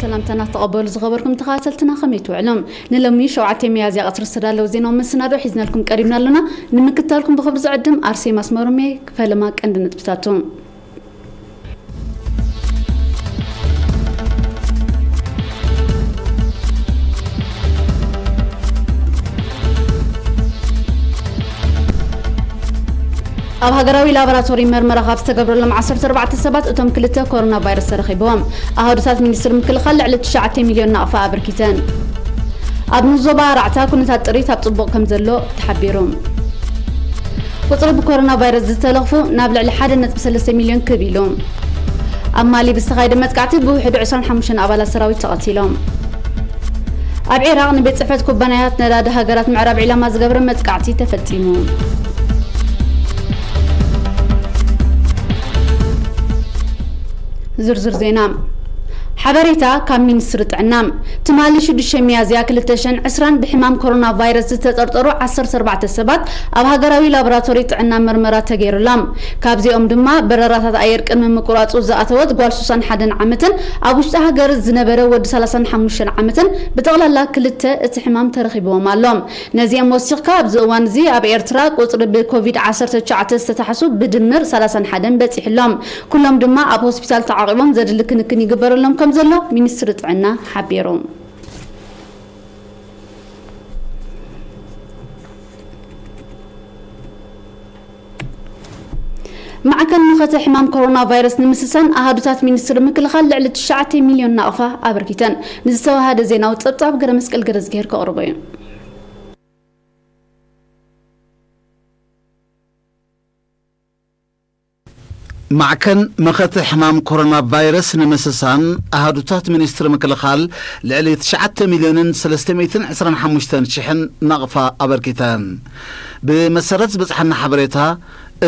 ሰላምታና ተቐበሉ ዝኸበርኩም ተኸታተልትና፣ ከመይ ትውዕሉ? ንሎሚ ሸውዓተ ሚያዝያ ቀትሪ ዝተዳለወ ዜናዊ መሰናዶ ሒዝናልኩም ቀሪብና ኣለና። ንምክትታልኩም ብኽብሪ ዝዕድም ኣርሴማ ኣስመሮም እየ። ፈለማ ቀንዲ ነጥብታቱ። ኣብ ሃገራዊ ላቦራቶሪ መርመራ ካብ ዝተገብረሎም ዓሰርተ ኣርባዕተ ሰባት እቶም ክልተ ኮሮና ቫይረስ ተረኺብዎም። ኣሃዱታት ሚኒስትሪ ምክልኻል ልዕሊ ትሽዓተ ሚልዮን ናቕፋ ኣበርኪተን። ኣብ ንዞባ ራዕታ ኩነታት ጥሪት ኣብ ጽቡቕ ከም ዘሎ ተሓቢሩ። ቁጽሪ ብኮሮና ቫይረስ ዝተለኽፉ ናብ ልዕሊ ሓደ ነጥቢ ሰለስተ ሚልዮን ክብ ኢሉ። ኣብ ማሊ ብዝተኻየደ መጥቃዕቲ ብውሕዱ ዕስራን ሓሙሽተን ኣባላት ሰራዊት ተቐቲሎም። ኣብ ዒራቕ ንቤት ጽሕፈት ኩባንያታት ነዳዲ ሃገራት ምዕራብ ዒላማ ዝገብረ መጥቃዕቲ ተፈጺሙ። ዝርዝር ዜና። ሓበሬታ ካብ ሚኒስትሪ ጥዕና። ትማሊ ሽዱሽተ ሚያዝያ ክልተ ሽሕን ዕስራን ብሕማም ኮሮና ቫይረስ ዝተጠርጠሩ ዓሰርተ ኣርባዕተ ሰባት ኣብ ሃገራዊ ላቦራቶሪ ጥዕና መርመራ ተገይሩሎም። ካብዚኦም ድማ በረራታት ኣየር ቅድሚ ምቁራጹ ዝኣተወት ጓል ሱሳን ሓደን ዓመትን ኣብ ውሽጢ ሃገር ዝነበረ ወዲ ሰላሳን ሓሙሽተን ዓመትን ብጠቕላላ ክልተ እቲ ሕማም ተረኺብዎም ኣሎ። ነዚኦም ወሲኽካ ኣብዚ እዋን እዚ ኣብ ኤርትራ ቁጽሪ ብኮቪድ ዓሰርተ ትሽዓተ ዝተታሕሱ ብድምር ሰላሳን ሓደን በጺሕሎም። ኩሎም ድማ ኣብ ሆስፒታል ተዓቒቦም ዘድሊ ክንክን ይግበረሎም ከም ዘሎ ሚኒስትሪ ጥዕና ሓቢሩ። ማዕከን መኸተ ሕማም ኮሮና ቫይረስ ንምስሳን ኣሃዱታት ሚኒስትሪ ምክልኻል ልዕሊ ትሽዓተ ሚልዮን ናቕፋ ኣበርኪተን። ንዝተዋሃደ ዜናዊ ጸብጻብ ገረ መስቀል ገረዝግሄር ከቕርቦ እዩ። ማዕከን መኸተ ሕማም ኮሮና ቫይረስ ንምስሳን ኣሃዱታት ሚኒስትሪ ምክልኻል ልዕሊ ትሽዓተ ሚልዮንን ሰለስተ ሚእትን ዕስራን ሓሙሽተን ሽሕን ናቕፋ ኣበርኪተን። ብመሰረት ዝበጽሓና ሓበሬታ፣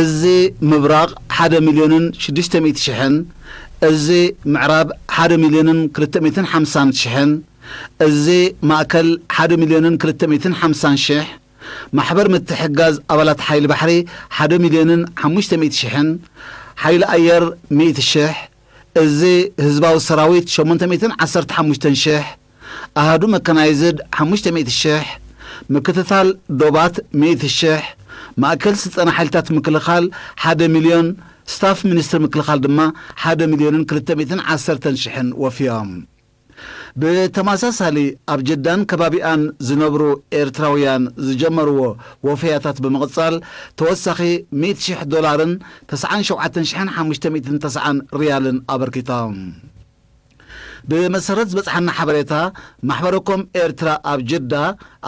እዚ ምብራቕ ሓደ ሚልዮንን ሽዱሽተ ሚእቲ ሽሕን፣ እዚ ምዕራብ ሓደ ሚልዮንን ክልተ ሚእትን ሓምሳን ሽሕን፣ እዚ ማእከል ሓደ ሚልዮንን ክልተ ሚእትን ሓምሳን ሽሕ፣ ማሕበር ምትሕግጋዝ ኣባላት ሓይሊ ባሕሪ ሓደ ሚልዮንን ሓሙሽተ ሚእቲ ሽሕን፣ ሓይሊ ኣየር ሚእቲ ሽሕ፣ እዚ ህዝባዊ ሰራዊት ሸሞንተ ሚእትን ዓሰርተ ሓሙሽተን ሽሕ፣ ኣሃዱ መካናይዝድ ሓሙሽተ ሚእቲ ሽሕ፣ ምክትታል ዶባት ሚእቲ ሽሕ፣ ማእከል ስልጠና ሓይልታት ምክልኻል ሓደ ሚልዮን፣ ስታፍ ሚኒስትሪ ምክልኻል ድማ ሓደ ሚልዮንን ክልተ ሚእትን ዓሰርተን ሽሕን ወፍዮም። ብተመሳሳሊ ኣብ ጀዳን ከባቢኣን ዝነብሩ ኤርትራውያን ዝጀመርዎ ወፈያታት ብምቕጻል ተወሳኺ ሚእቲ ሽሕ ዶላርን ተስዓን ሸውዓተን ሽሕን ሓሙሽተ ሚእትን ተስዓን ሪያልን ኣበርኪቶም። ብመሰረት ዝበጽሓና ሓበሬታ፣ ማሕበረኮም ኤርትራ ኣብ ጀዳ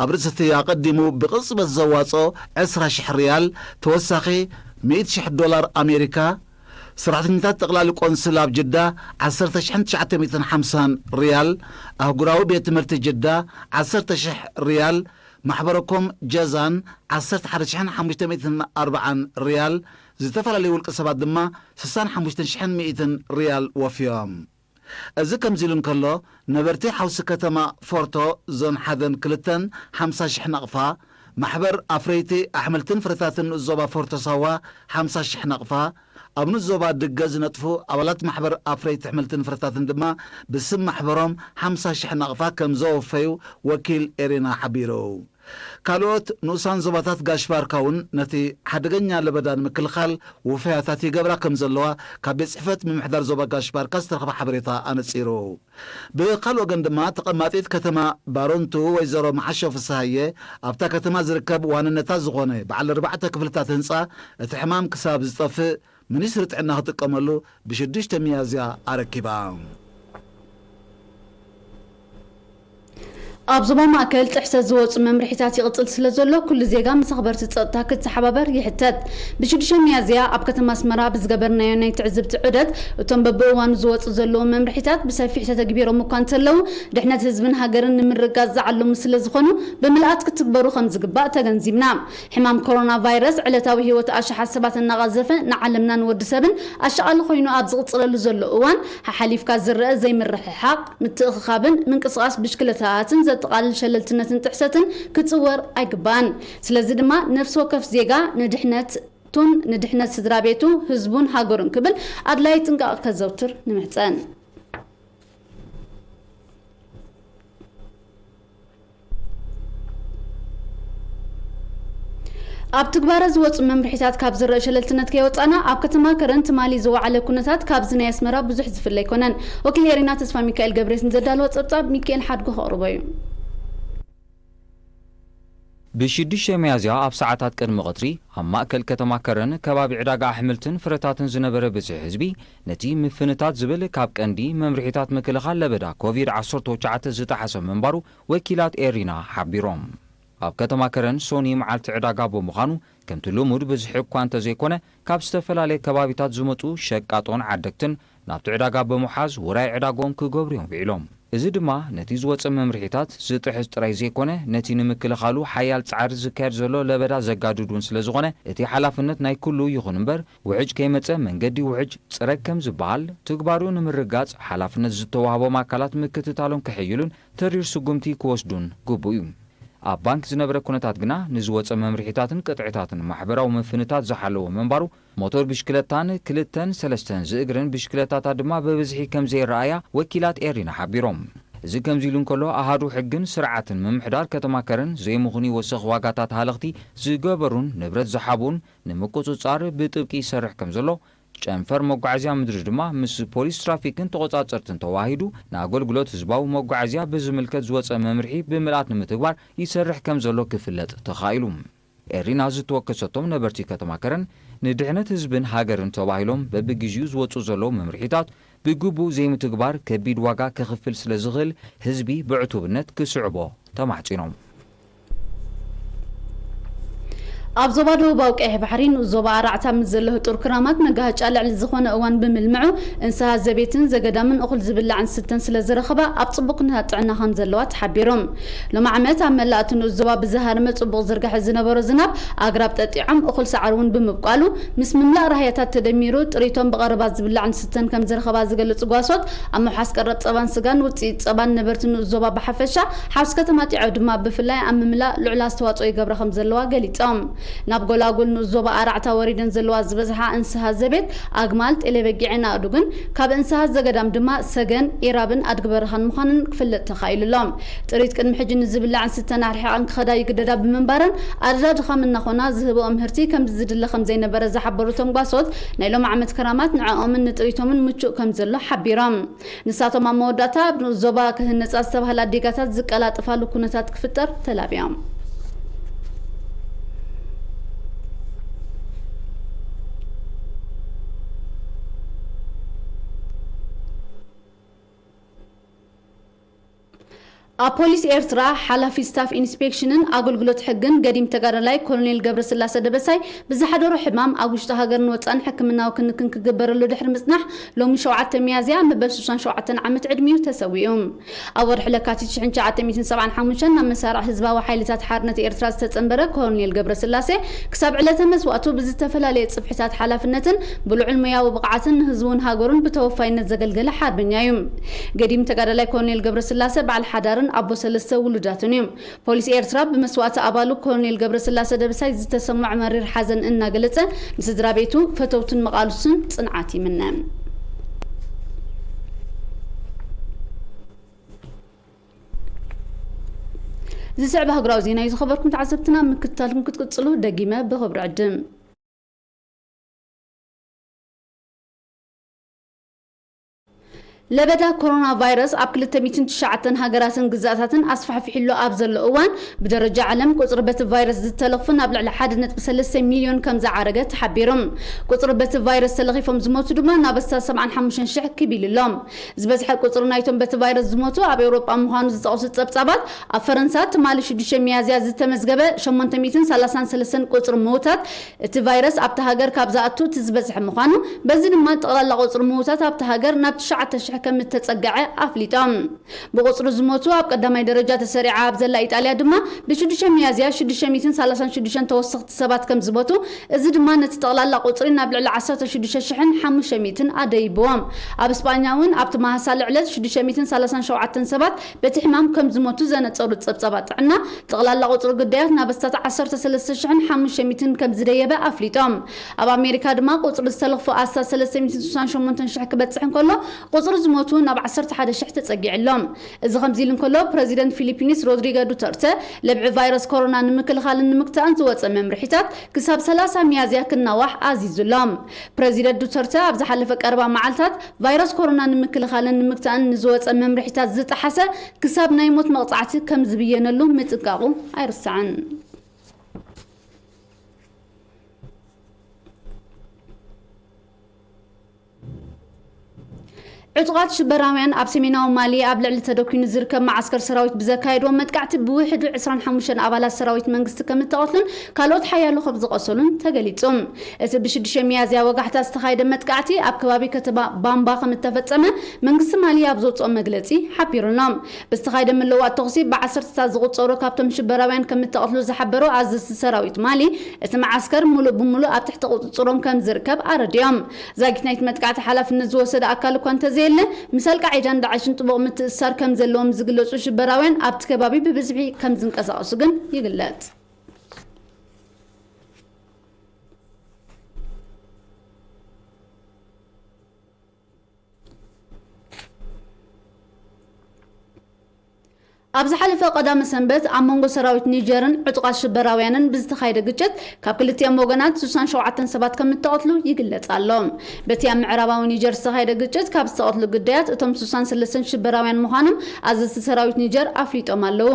ኣብ ርእሲ እቲ ኣቐዲሙ ብቕጽበት ዘዋጽኦ ዕስራ ሽሕ ሪያል ተወሳኺ ሚእቲ ሽሕ ዶላር ኣሜሪካ፣ ሰራሕተኛታት ጠቕላሊ ቆንስል ኣብ ጅዳ ዓሰርተ ሽሕን ትሽዓተ ሚእትን ሓምሳን ሪያል፣ ኣህጉራዊ ቤት ትምህርቲ ጅዳ ዓሰርተ ሽሕ ሪያል፣ ማሕበረኮም ጀዛን ዓሰርተ ሓደ ሽሕን ሓሙሽተ ሚእትን ኣርብዓን ሪያል፣ ዝተፈላለዩ ውልቀ ሰባት ድማ ስሳን ሓሙሽተን ሽሕን ሚእትን ሪያል ወፍዮም። እዚ ከምዚ ኢሉ እንከሎ፣ ነበርቲ ሓውሲ ከተማ ፎርቶ ዞን ሓደን ክልተን ሓምሳ ሽሕ ናቕፋ፣ ማሕበር ኣፍረይቲ ኣሕምልትን ፍረታትን ንኡስ ዞባ ፎርቶ ሳዋ ሓምሳ ሽሕ ናቕፋ፣ ኣብ ንኡስ ዞባ ድገ ዝነጥፉ ኣባላት ማሕበር ኣፍረይቲ ኣሕምልትን ፍረታትን ድማ ብስም ማሕበሮም ሓምሳ ሽሕ ናቕፋ ከም ዘወፈዩ ወኪል ኤሬና ሓቢሩ። ካልኦት ንኡሳን ዞባታት ጋሽ ባርካ እውን ነቲ ሓደገኛ ለበዳ ንምክልኻል ውፈያታት ይገብራ ከም ዘለዋ ካብ ቤት ጽሕፈት ምምሕዳር ዞባ ጋሽ ባርካ ዝተረኽበ ሓበሬታ ኣነጺሩ። ብኻልእ ወገን ድማ ተቐማጢት ከተማ ባሮንቱ ወይዘሮ መዓሾ ፍስሃየ ኣብታ ከተማ ዝርከብ ዋንነታ ዝኾነ በዓል ኣርባዕተ ክፍልታት ህንጻ እቲ ሕማም ክሳብ ዝጠፍእ ሚኒስትሪ ጥዕና ክጥቀመሉ ብሽዱሽተ ሚያዝያ ኣረኪባ። ኣብ ዞባ ማእከል ጥሕሰት ዝወጹ መምርሒታት ይቕጽል ስለ ዘሎ፣ ኩሉ ዜጋ ምስ ኣኽበርቲ ጸጥታ ክተሓባበር ይሕተት። ብሽዱሽተ ሚያዝያ ኣብ ከተማ ኣስመራ ብዝገበርናዮ ናይ ትዕዝብቲ ዑደት፣ እቶም በብእዋኑ ዝወጹ ዘለዉ መምርሒታት ብሰፊሕ ተተግቢሮም እኳ እንተለዉ፣ ድሕነት ህዝብን ሃገርን ንምርግጋጽ ዝዓለሙ ስለ ዝኾኑ፣ ብምልኣት ክትግበሩ ከም ዝግባእ ተገንዚብና። ሕማም ኮሮና ቫይረስ ዕለታዊ ህይወት ኣሽሓት ሰባት እናቐዘፈ፣ ንዓለምና ንወዲ ሰብን ኣሻቓሊ ኮይኑ ኣብ ዝቕጽለሉ ዘሎ እዋን፣ ሓሓሊፍካ ዝረአ ዘይምርሕሓቕ፣ ምትእኽኻብን ምንቅስቓስ ብሽክለታታትን ዘጠቓልል ሸለልትነትን ጥሕሰትን ክጽወር ኣይግባእን። ስለዚ ድማ ነፍሲ ወከፍ ዜጋ ንድሕነቱን ንድሕነት ስድራ ቤቱ፣ ህዝቡን ሃገሩን ክብል ኣድላዪ ጥንቃቐ ከዘውትር ንምሕጸን። ኣብ ትግባረ ዝወፁ መምርሒታት ካብ ዝረአ ሸለልትነት ከይወፃና፣ ኣብ ከተማ ከረን ትማሊ ዝወዓለ ኩነታት ካብዚ ናይ ኣስመራ ብዙሕ ዝፍለ ኣይኮነን። ወኪል ኤሪና ተስፋ ሚካኤል ገብሬስ ንዘዳለዎ ጸብጻብ ሚካኤል ሓድጉ ከቕርቦ እዩ። ብሽዱሽተ ሚያዝያ ኣብ ሰዓታት ቅድሚ ቀትሪ ኣብ ማእከል ከተማ ከረን ከባቢ ዕዳጋ ኣሕምልትን ፍረታትን ዝነበረ ብዝሒ ህዝቢ ነቲ ምፍንታት ዝብል ካብ ቀንዲ መምርሒታት ምክልኻል ለበዳ ኮቪድ ዓሰርተ ትሽዓተ ዝጠሓሰ ምንባሩ ወኪላት ኤሪና ሓቢሮም። ኣብ ከተማ ከረን ሶኒ መዓልቲ ዕዳጋ ብምዃኑ ከምቲ ልሙድ ብዝሒ እኳ እንተዘይኮነ ካብ ዝተፈላለየ ከባቢታት ዝመጹ ሸቃጦን ዓደግትን ናብቲ ዕዳጋ ብምሓዝ ውራይ ዕዳግኦም ክገብሩ እዮም ውዒሎም። እዚ ድማ ነቲ ዝወጸ መምርሒታት ዝጥሕስ ጥራይ ዘይኮነ ነቲ ንምክልኻሉ ሓያል ጻዕሪ ዝካየድ ዘሎ ለበዳ ዘጋድድ እውን ስለዝኾነ እቲ ሓላፍነት ናይ ኩሉ ይኹን እምበር ውሕጅ ከይመጸ መንገዲ ውሕጅ ጽረግ ከም ዝበሃል ትግባሩ ንምርጋጽ ሓላፍነት ዝተዋህቦም ኣካላት ምክትታሎም ከሕይሉን ተሪር ስጉምቲ ክወስዱን ግቡእ እዩ። ኣብ ባንክ ዝነበረ ኩነታት ግና ንዝወጸ መምርሒታትን ቅጥዕታትን ማሕበራዊ ምፍንታት ዝሓለወ ምንባሩ ሞቶር ብሽክለታን ክልተን ሰለስተን ዝእግርን ብሽክለታታት ድማ ብብዝሒ ከም ዘይረኣያ ወኪላት ኤሪና ሓቢሮም። እዚ ከምዚ ኢሉ እንከሎ ኣሃዱ ሕግን ስርዓትን ምምሕዳር ከተማ ከረን ዘይምኹን ይወሰኽ ዋጋታት ሃለኽቲ ዝገበሩን ንብረት ዝሓብኡን ንምቁጽጻር ብጥብቂ ይሰርሕ ከም ዘሎ ጨንፈር መጓዓዝያ ምድሪ ድማ ምስ ፖሊስ ትራፊክን ተቖጻጸርትን ተዋሂዱ ንኣገልግሎት ህዝባዊ መጓዓዝያ ብዝምልከት ዝወጸ መምርሒ ብምልኣት ንምትግባር ይሰርሕ ከም ዘሎ ክፍለጥ ተኻኢሉ። ኤሪና ዝተወከሰቶም ነበርቲ ከተማ ከረን ንድሕነት ህዝብን ሃገርን ተባሂሎም በብግዜኡ ዝወጹ ዘለዉ መምርሒታት ብግቡእ ዘይምትግባር ከቢድ ዋጋ ከኽፍል ስለ ዝኽእል ህዝቢ ብዕቱብነት ክስዕቦ ተማሕጺኖም። ኣብ ዞባ ደቡባዊ ቀይሕ ባሕሪ ንኡስ ዞባ ኣራዕታ ምስ ዘሎ ህጡር ክራማት መጋሃጫ ልዕሊ ዝኾነ እዋን ብምልምዑ እንስሳ ዘቤትን ዘገዳምን እኹል ዝብላዕን ዝስተን ስለ ዝረኸባ ኣብ ጽቡቕ ኩነታት ጥዕና ከም ዘለዋ ተሓቢሩ። ሎሚ ዓመት ኣብ መላእ እቲ ንኡስ ዞባ ብዝሃረመ ጽቡቕ ዝርጋሐ ዝነበሮ ዝናብ ኣግራብ ጠጢዖም እኹል ሳዕሪ እውን ብምብቋሉ ምስ ምምላእ ራህያታት ተደሚሩ ጥሪቶም ብቐረባ ዝብላዕን ዝስተን ከም ዝረኸባ ዝገልጽ ጓሶት ኣብ ምውሓስ ቀረብ ጸባን ስጋን ውጽኢት ጸባን ነበርቲ ንኡስ ዞባ ብሓፈሻ ሓውሲ ከተማ ጢዖ ድማ ብፍላይ ኣብ ምምላእ ልዑል ኣስተዋጽኦ ይገብራ ከም ዘለዋ ገሊጾም። ናብ ጎላጉል ንኡስ ዞባ ኣራዕታ ወሪደን ዘለዋ ዝበዝሓ እንስሳ ዘቤት ኣግማል፣ ጤለ በጊዕን ኣእዱግን ካብ እንስሳ ዘገዳም ድማ ሰገን፣ ኢራብን ኣድጊ በረኻን ምዃነን ክፍለጥ ተኻኢሉ ኣሎ። ጥሪት ቅድሚ ሕጂ ንዝብላዕን ስተን ኣርሒቐን ክኸዳ ይግደዳ ብምንባረን ኣደዳ ድኻም እናኾና ዝህብኦ ምህርቲ ከም ዝድለ ከም ዘይነበረ ዝሓበሩ እቶም ጓሶት ናይ ሎም ዓመት ክራማት ንዕኦምን ንጥሪቶምን ምቹእ ከም ዘሎ ሓቢሮም። ንሳቶም ኣብ መወዳእታ ኣብ ንኡስ ዞባ ክህነጻ ዝተባህላ ዲጋታት ዝቀላጥፋሉ ኩነታት ክፍጠር ተላብዮም። ኣብ ፖሊስ ኤርትራ ሓላፊ ስታፍ ኢንስፔክሽንን ኣገልግሎት ሕግን ገዲም ተጋዳላይ ኮሎኔል ገብረስላሰ ደበሳይ ብዝሓደሮ ሕማም ኣብ ውሽጢ ሃገርን ወጻእን ሕክምናዊ ክንክን ክግበረሉ ድሕሪ ምጽናሕ ሎሚ ሸውዓተ ሚያዝያ መበል ሱሳን ሸውዓተን ዓመት ዕድሚኡ ተሰዊኡ። ኣብ ወርሒ ለካቲት ሽሕን ትሽዓተ ሚእትን ሰብዓን ሓሙሽተን ናብ መሳርዕ ህዝባዊ ሓይልታት ሓርነት ኤርትራ ዝተጸንበረ ኮሎኔል ገብረስላሴ ክሳብ ዕለተ መስዋእቱ ብዝተፈላለየ ጽፍሕታት ሓላፍነትን ብልዑል ሞያዊ ብቕዓትን ንህዝቡን ሃገሩን ብተወፋይነት ዘገልገለ ሓርበኛ እዩ። ገዲም ተጋዳላይ ኮሎኔል ገብረስላሴ በዓል ሓዳርን ኣቦ ሰለስተ ውሉዳትን እዩ። ፖሊስ ኤርትራ ብመስዋእቲ ኣባሉ ኮሎኔል ገብረስላሴ ደበሳይ ዝተሰምዖ መሪር ሓዘን እናገለጸ ንስድራ ቤቱ፣ ፈተውቱን መቓልሱን ጽንዓት ይምነ። ዝስዕብ ኣህጉራዊ ዜና እዩ ዝኸበርኩም ተዓዘብትና፣ ምክትታልኩም ክትቅጽሉ ደጊመ ብኽብሪ ዕድም። ለበዳ ኮሮና ቫይረስ ኣብ ክልተ ሚእትን ትሽዓተን ሃገራትን ግዝኣታትን ኣስፋሕፊሕሉ ኣብ ዘሎ እዋን፣ ብደረጃ ዓለም ቁጽሪ በቲ ቫይረስ ዝተለኽፉ ናብ ልዕሊ ሓደ ነጥቢ ሰለስተ ሚልዮን ከም ዝዓረገ ተሓቢሩ። ቁጽሪ በቲ ቫይረስ ተለኺፎም ዝሞቱ ድማ ናብ ኣስታት ሰብዓን ሓሙሽተን ሽሕ ክብ ኢሉ ኣሎ። ዝበዝሐ ቁጽሪ ናይቶም በቲ ቫይረስ ዝሞቱ ኣብ ኤውሮጳ ምዃኑ ዝጠቕሱ ጸብጻባት፣ ኣብ ፈረንሳ ትማሊ ሽዱሽተ ሚያዝያ ዝተመዝገበ ሸሞንተ ሚእትን ሰላሳን ሰለስተን ቁጽሪ ምዉታት እቲ ቫይረስ ኣብታ ሃገር ካብ ዝኣቱ እቲ ዝበዝሐ ምዃኑ፣ በዚ ድማ ጠቕላላ ቁጽሪ ምዉታት ኣብታ ሃገር ናብ ትሽዓተ ሽሕ ከም እተጸግዐ ኣፍሊጦም። ብቁጽሪ ዝሞቱ ኣብ ቀዳማይ ደረጃ ተሰሪዓ ኣብ ዘላ ኢጣልያ ድማ ብሽዱሽተ ሚያዝያ ሽዱሽተ ሚእትን ሰላሳን ሽዱሽተን ተወሰኽቲ ሰባት ከም ዝሞቱ፣ እዚ ድማ ነቲ ጠቕላላ ቁጽሪ ናብ ልዕሊ ዓሰርተ ሽዱሽተ ሽሕን ሓሙሽተ ሚእትን ኣደይብዎም። ኣብ እስጳኛ እውን ኣብቲ መሃሳሊ ዕለት ሽዱሽተ ሚእትን ሰላሳን ሸውዓተን ሰባት በቲ ሕማም ከም ዝሞቱ ዘነጸሩ ጸብጻባት ጥዕና፣ ጠቕላላ ቁጽሪ ግዳያት ናብ ኣስታት ዓሰርተ ሰለስተ ሽሕን ሓሙሽተ ሚእትን ከም ዝደየበ ኣፍሊጦም። ኣብ ኣሜሪካ ድማ ቁጽሪ ዝተለኽፉ ኣስታት ሰለስተ ሚእትን ስሳን ሸሞንተን ሽሕ ክበጽሕ እንከሎ፣ ቁጽሪ ሞቱ ናብ ዓሰርተ ሓደ ሽሕ ተጸጊዑ ኣሎ። እዚ ከምዚ ኢሉ እንከሎ፣ ፕረዚደንት ፊሊፒንስ ሮድሪጎ ዱተርተ፣ ለብዒ ቫይረስ ኮሮና ንምክልኻልን ንምግታእን ዝወጸ መምርሒታት ክሳብ ሰላሳ ሚያዝያ ክናዋሕ ኣዚዙ ኣሎ። ፕረዚደንት ዱተርተ ኣብ ዝሓለፈ ቀረባ መዓልታት፣ ቫይረስ ኮሮና ንምክልኻልን ንምግታእን ንዝወጸ መምርሒታት ዝጠሓሰ ክሳብ ናይ ሞት መቕጻዕቲ ከም ዝብየነሉ ምጥንቃቑ ኣይርሳዕን። ዕጡቓት ሽበራውያን ኣብ ሰሜናዊ ማሊ ኣብ ልዕሊ ተደኲኑ ዝርከብ መዓስከር ሰራዊት ብዘካየድዎ መጥቃዕቲ ብውሕዱ ዕስራን ሓሙሽተን ኣባላት ሰራዊት መንግስቲ ከም እተቐትሉን ካልኦት ሓያሎ ከም ዝቖሰሉን ተገሊጹ። እቲ ብሽዱሽተ ሚያዝያ ወጋሕታ ዝተኻየደ መጥቃዕቲ ኣብ ከባቢ ከተማ ባምባ ከም እተፈጸመ መንግስቲ ማሊ ኣብ ዘውጽኦ መግለጺ ሓቢሩ ኣሎ። ብዝተኻየደ ምልውዋጥ ተኹሲ ብዓሰርተታት ዝቑጸሩ ካብቶም ሽበራውያን ከም እተቐትሉ ዝሓበሩ ኣዘዝቲ ሰራዊት ማሊ፣ እቲ መዓስከር ሙሉእ ብሙሉእ ኣብ ትሕቲ ቁጽጽሮም ከም ዝርከብ ኣረዲኦም። ዛጊት ናይቲ መጥቃዕቲ ሓላፍነት ዝወሰደ ኣካል እኳ እንተዘየለ፣ ምስ ኣልቃዒዳን ዳዕሽን ጥቡቕ ምትእስሳር ከም ዘለዎም ዝግለጹ ሽበራውያን ኣብቲ ከባቢ ብብዝሒ ከም ዝንቀሳቐሱ ግን ይግለጽ። ኣብ ዝሓለፈ ቀዳመ ሰንበት ኣብ መንጎ ሰራዊት ኒጀርን ዕጡቓት ሽበራውያንን ብዝተኻየደ ግጭት ካብ ክልቲኦም ወገናት ስሳን ሸውዓተን ሰባት ከም እተቐትሉ ይግለጽ ኣሎ። በቲ ኣብ ምዕራባዊ ኒጀር ዝተኻየደ ግጭት ካብ ዝተቐትሉ ግዳያት እቶም ስሳን ሰለስተን ሽበራውያን ምዃኖም ኣዘዝቲ ሰራዊት ኒጀር ኣፍሊጦም ኣለዉ።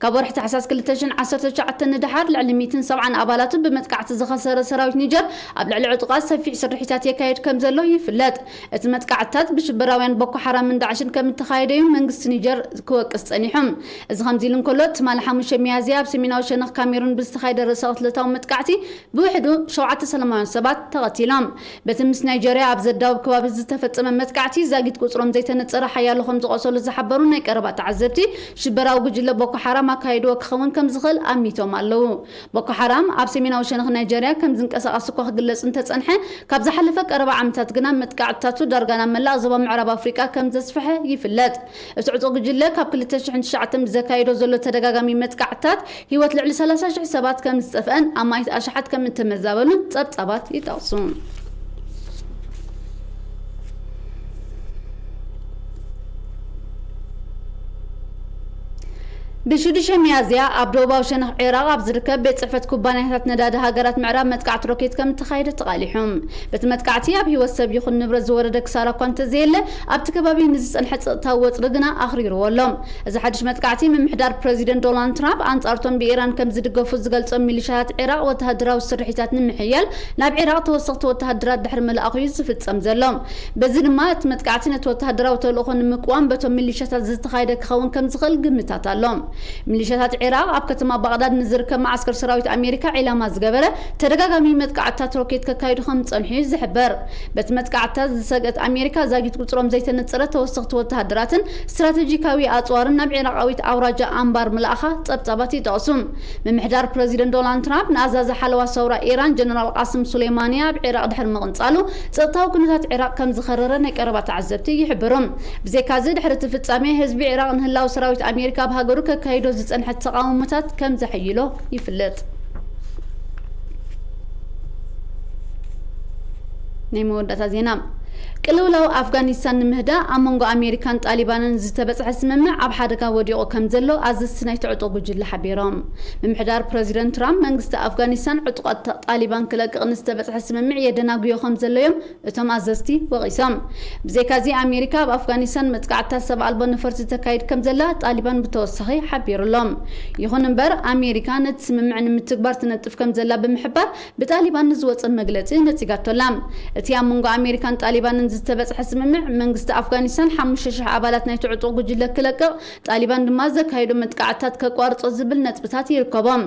ካብ ወርሒ ታሕሳስ ክልተ ሽሕን ዓሰርተ ትሽዓተን ንደሓር ልዕሊ ሚእትን ሰብዓን ኣባላቱ ብመጥቃዕቲ ዝኸሰረ ሰራዊት ኒጀር ኣብ ልዕሊ ዕጡቓት ሰፊሕ ስርሒታት የካየድ ከም ዘሎ ይፍለጥ። እቲ መጥቃዕትታት ብሽበራውያን ቦኮ ሓራምን ዳዕሽን ከም እተኻየደ እዩ መንግስቲ ኒጀር ክወቅስ ጸኒሑ። እዚ ከምዚ ኢሉ እንከሎ፣ ትማሊ ሓሙሽተ ሚያዝያ ኣብ ሰሜናዊ ሸነኽ ካሜሩን ብዝተኻየደ ርእሰ ቅትለታዊ መጥቃዕቲ ብውሕዱ ሸውዓተ ሰላማውያን ሰባት ተቐቲሎም። በቲ ምስ ናይጀርያ ኣብ ዘዳውብ ከባቢ ዝተፈጸመ መጥቃዕቲ ዛጊት ቁጽሮም ዘይተነጸረ ሓያሎ ከም ዝቖሰሉ ዝሓበሩ ናይ ቀረባ ተዓዘብቲ፣ ሽበራዊ ጉጅለ ቦኮ ሓራም ኣካይድዎ ክኸውን ከም ዝኽእል ኣሚቶም ኣለዉ። ቦኮ ሓራም ኣብ ሰሜናዊ ሸነኽ ናይጀርያ ከም ዝንቀሳቐስ እኳ ክግለጽ እንተጸንሐ፣ ካብ ዝሓለፈ ቀረባ ዓመታት ግና መጥቃዕትታቱ ዳርጋ ናብ መላእ ዞባ ምዕራብ ኣፍሪቃ ከም ዘስፍሐ ይፍለጥ። እቲ ዕጡቕ ጉጅለ ካብ ክልተ ሽሕን ትሽዓተን ብዘካየዶ ዘሎ ተደጋጋሚ መጥቃዕትታት ህይወት ልዕሊ ሰላሳ ሽሕ ሰባት ከም ዝጠፍአን ኣማኢት ኣሽሓት ከም እተመዛበሉን ጸብጻባት ይጠቕሱ። ብሽዱሽተ ሚያዝያ ኣብ ደቡባዊ ሸነኽ ዒራቕ ኣብ ዝርከብ ቤት ጽሕፈት ኩባንያታት ነዳዲ ሃገራት ምዕራብ መጥቃዕቲ ሮኬት ከም እተኻየደ ተቓሊሑ። በቲ መጥቃዕቲ ኣብ ህይወት ሰብ ይኹን ንብረት ዝወረደ ክሳራ እኳ እንተዘየለ፣ ኣብቲ ከባቢ ንዝጸንሐ ጸጥታዊ ወጥሪ ግና ኣኽሪርዎ ኣሎ። እዚ ሓድሽ መጥቃዕቲ ምምሕዳር ፕረዚደንት ዶናልድ ትራምፕ ኣንጻርቶም ብኢራን ከም ዝድገፉ ዝገልጾም ሚሊሻታት ዒራቕ ወተሃደራዊ ስርሒታት ንምሕያል ናብ ዒራቕ ተወሰኽቲ ወተሃደራት ድሕሪ ምልኣኹ እዩ ዝፍጸም ዘሎ። በዚ ድማ እቲ መጥቃዕቲ ነቲ ወተሃደራዊ ተልእኾ ንምቅዋም በቶም ሚሊሻታት ዝተኻየደ ክኸውን ከም ዝኽእል ግምታት ኣሎ። ሚሊሻታት ዒራቕ ኣብ ከተማ ባቕዳድ ንዝርከብ መዓስከር ሰራዊት ኣሜሪካ ዒላማ ዝገበረ ተደጋጋሚ መጥቃዕትታት ሮኬት ከካይዱ ከም ዝጸንሑ እዩ ዝሕበር። በቲ መጥቃዕትታት ዝሰግአት ኣሜሪካ ዛጊት ቁጽሮም ዘይተነጸረ ተወሰኽቲ ወተሃደራትን ስትራተጂካዊ ኣጽዋርን ናብ ዒራቓዊት ኣውራጃ ኣንባር ምልኣኻ ጸብጻባት ይጠቕሱ። ምምሕዳር ፕረዚደንት ዶናልድ ትራምፕ ንኣዛዚ ሓለዋ ሰውራ ኢራን ጀነራል ቃስም ሱሌማኒ ኣብ ዒራቕ ድሕሪ ምቕንጻሉ፣ ጸጥታዊ ኩነታት ዒራቕ ከም ዝኸረረ ናይ ቀረባ ተዓዘብቲ ይሕብሩ። ብዘይካዚ፣ ድሕሪ እቲ ፍጻሜ፣ ህዝቢ ዒራቕ ንህላው ሰራዊት ኣሜሪካ ኣብ ሃገሩ ከካይዶ ዝጸንሐ ተቓውሞታት ከም ዘሐይሎ ይፍለጥ። ናይ መወዳእታ ዜና። ቅልውላው ኣፍጋኒስታን ንምህዳእ ኣብ መንጎ ኣሜሪካን ጣሊባንን ዝተበጽሐ ስምምዕ ኣብ ሓደጋ ወዲቑ ከም ዘሎ ኣዘዝቲ ናይቲ ዕጡቕ ጉጅለ ሓቢሮም። ምምሕዳር ፕረዚደንት ትራምፕ መንግስቲ ኣፍጋኒስታን ዕጡቓት ጣሊባን ክለቅቕ ንዝተበጽሐ ስምምዕ የደናጉዮ ከም ዘሎ እዮም እቶም ኣዘዝቲ ወቒሶም። ብዘይካዚ ኣሜሪካ ኣብ ኣፍጋኒስታን መጥቃዕትታት ሰብ ኣልቦ ነፈርቲ ተካይድ ከም ዘላ ጣሊባን ብተወሳኺ ሓቢሩ ኣሎ። ይኹን እምበር ኣሜሪካ ነቲ ስምምዕ ንምትግባር ትነጥፍ ከም ዘላ ብምሕባር ብጣሊባን ንዝወጸ መግለጺ ነጺጋቶ ኣላ። እቲ ኣብ መንጎ ኣሜሪካን ጣሊባንን ዝተበጽሐ ስምምዕ መንግስቲ ኣፍጋኒስታን ሓሙሽተ ሽሕ ኣባላት ናይቲ ዕጡቕ ጉጅለ ክለቅቕ፣ ጣሊባን ድማ ዘካየዶ መጥቃዕትታት ከቋርጾ ዝብል ነጥብታት ይርከቦም።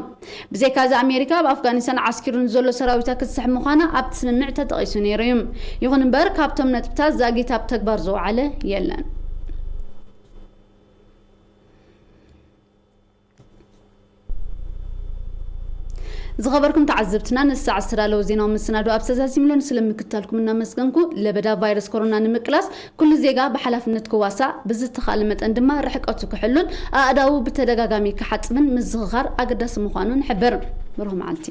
ብዘይካዚ ኣሜሪካ ኣብ ኣፍጋኒስታን ዓስኪሩ ንዘሎ ሰራዊታ ክትስሕብ ምዃና ኣብቲ ስምምዕ ተጠቒሱ ነይሩ እዩ። ይኹን እምበር ካብቶም ነጥብታት ዛጊት ኣብ ተግባር ዝወዓለ የለን። ዝኸበርኩም ተዓዘብትና፣ ንሳዕ ዝተዳለወ ዜናዊ መሰናዶ ኣብ ተዛዚምሎን ስለምክታልኩም እናመስገንኩ፣ ለበዳ ቫይረስ ኮሮና ንምቅላስ ኩሉ ዜጋ ብሓላፍነት ክዋሳእ፣ ብዝተኻእለ መጠን ድማ ርሕቀቱ ክሕሉን ኣእዳዉ ብተደጋጋሚ ክሓጽብን ምዝኽኻር ኣገዳሲ ምዃኑ ንሕብር። ብሩኽ መዓልቲ።